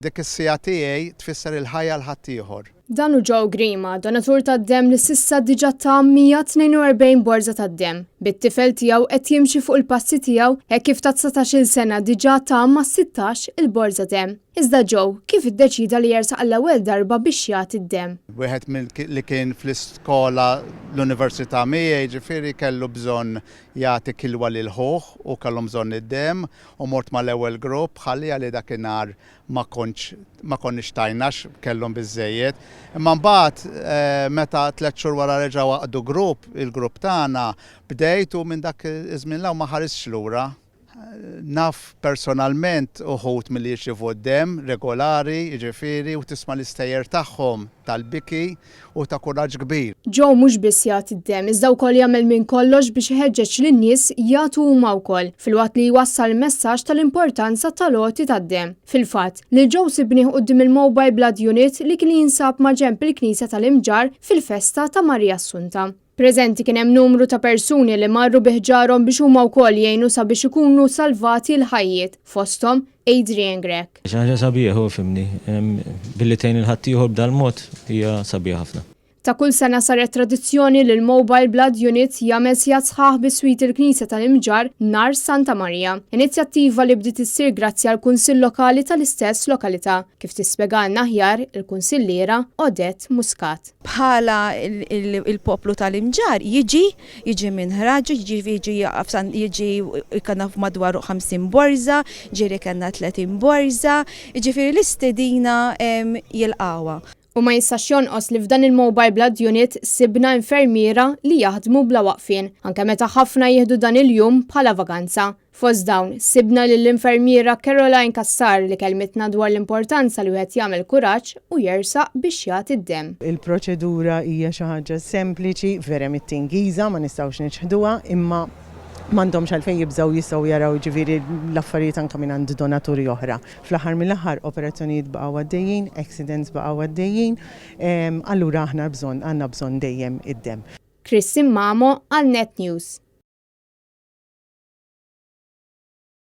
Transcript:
Dik is-siegħa tiegħi tfisser il-ħajja għal ħaddieħor. Dan hu Joe Grima, donatur tad-demm li s'issa diġà ta 142 borża tad-demm. Bit-tifel tiegħu qed jimxi fuq il-passi tiegħu hekk kif ta' 19-il sena diġà ta mas-16 il-borża demm. Iżda Joe, kif iddeċieda li jersaq għall-ewwel darba biex jagħti d-demm? Wieħed minn li kien fl-iskola l-università miegħi jiġifieri kellu bżonn jagħti kilwa lil ħuh u kellhom bżonn id-demm u mort mal-ewwel grupp ħalliha li dakinhar ma kontx ma konniex tajna għax kellhom biżżejjed. Imma mbagħad meta tlett xhur wara reġgħu għaqdu grupp, il-grupp tagħna, bdejt u minn dak iż-żmien 'l hawn ma ħaristx lura. Naf personalment uħud milli jirċievu d-demm regolari, jiġifieri, u tisma' l-istejjer tagħhom tal-biki u ta' kuraġġ kbir. Joe mhux biss jagħti d-demm iżda wkoll jagħmel minn kollox biex iħeġġeġ lin-nies jagħtu huma wkoll, filwaqt li jwassal messaġġ tal-importanza tal-għoti tad-demm. Fil-fatt, lil Joe sibnih quddiem il-Mobile Blood Unit li kien jinsab maġenb il-Knisja tal-Imġarr fil-festa ta' Marija Assunta. Preżenti kien hemm numru ta' persuni li marru bi ħġarhom biex huma wkoll jgħinu sabiex ikunu salvati l-ħajjiet, fosthom Adrian Grech. Xi ħaġa sabiħa, hu fhimni. Billi tgħin lil ħaddieħor b'dal-mod hija sabiħa ħafna. Ta' kull sena saret tradizzjoni li l-Mobile Blood Unit jagħmel sigħat sħaħ biswit il-Knisja tal-Imġarr nhar Santa Marija. Inizjattiva li bdiet issir grazzi għall-Kunsill Lokali tal-istess lokalità, kif tispjegalna aħjar il-Kunsilliera Odette Muscat. Bħala il-poplu tal-Imġarr jiġi, jiġi minn ħraġu, jiġi jiġi jiġi kellna madwar 50 borża, ġieli kellna 30 borża, jiġifieri l-istedina jilqgħuha. U ma jistax jonqos li f'dan il-Mobile Blood Unit sibna infermiera li jaħdmu bla waqfien, anke meta ħafna jieħdu dan il-jum bħala vaganza. Fost dawn, sibna lill-infermiera Caroline Cassar li kellmitna dwar l-importanza li wieħed jagħmel kuraġġ u jersaq biex jagħti d-demm. Il-proċedura hija xi ħaġa sempliċi, vera mit-tingiża, ma nistgħux niċħduha, imma m'għandhomx għalfejn jibżgħu jistgħu jaraw jiġifieri l-affarijiet anke mingħand donaturi oħra. Fl-aħħar mill-aħħar operazzjonijiet baqgħu għaddejjin, accidents baqgħu għaddejjin, allura aħna bżonn għandna bżonn dejjem id-demm. Christine Mamo għal Net News.